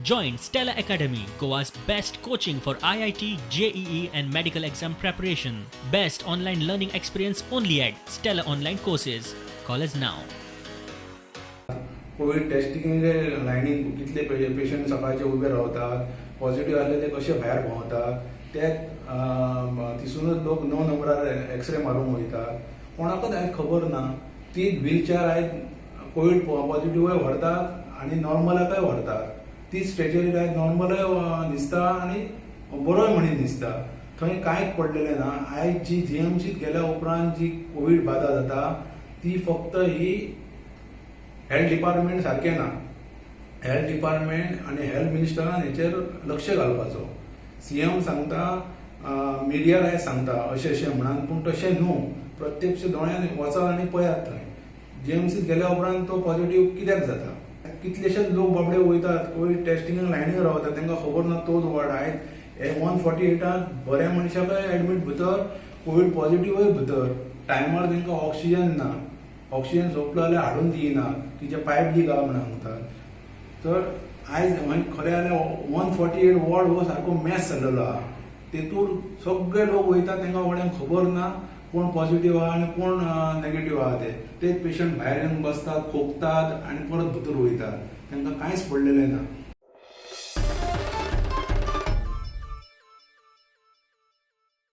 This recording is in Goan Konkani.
Join Stella Academy, Goa's best coaching for IIT, JEE, and medical exam preparation. Best online learning experience only at Stella Online Courses. Call us now. Covid टेस्टिंगे लायनीन कितले पेशंट सकाळचे उबे रावतात, पॉझिटिव्ह आसले ते कशे भायर भोंवतात, ते थिसूनच लोक 9 नंबरार एक्सरे मारूंक वयतात. कोणाकच आयज खबर ना. ती व्हीलचॅर आयज कोवीड पॉझिटिव्हय व्हरतात आनी नॉर्मलाकय व्हरतात. ती स्ट्रेचरीर आयज नॉर्मलय दिसता आनी बरोय म्हणीन दिसता. थंय कांयच पडलेलें ना. आयज जी जीएमसीत गेल्या उपरांत जी कोवीड बादा जाता ती फक्त ही हेल्थ डिपार्टमेंट सारकें ना. हेल्थ डिपार्टमेंट आनी हेल्थ मिनिस्टरान हेचेर लक्ष घालपाचो. सीएम सांगता, मिडियार आयज सांगता अशें अशें म्हणून, पूण तशें न्हू. प्रत्यक्ष दोळ्यान वचात आनी पळयात, थंय जीएमसीत गेल्या उपरांत तो पॉझिटिव्ह कित्याक जाता? कितलेशेच लोक बाबडे वयतात, कोवीड टेस्टिंगाक लायनीक रावतात, तांकां खबर ना तोच वॉर्ड. आयज हे 148आन बऱ्या मनशाकय एडमीट भितर, कोवीड पॉझिटिव्हय भितर. टायमार तांकां ऑक्सिजन ना. ऑक्सिजन सोंपलो जाल्यार हाडून दिना, तिचे पायप दी गा म्हणून सांगतात. तर आयज खरें जाल्यार 148 वॉर्ड हो सारको मॅस जाल्लेलो आहा. तेतूर सगळे लोक वयतात, तांकां कोणाक खबर ना कोण पॉझिटिव्ह आहा आनी कोण नेगेटिव्ह आहा ते. तेच पेशंट भायर येवन बसतात, खोकतात आनी परत भितर वयतात. तांकां कांयच पडलेलें ना.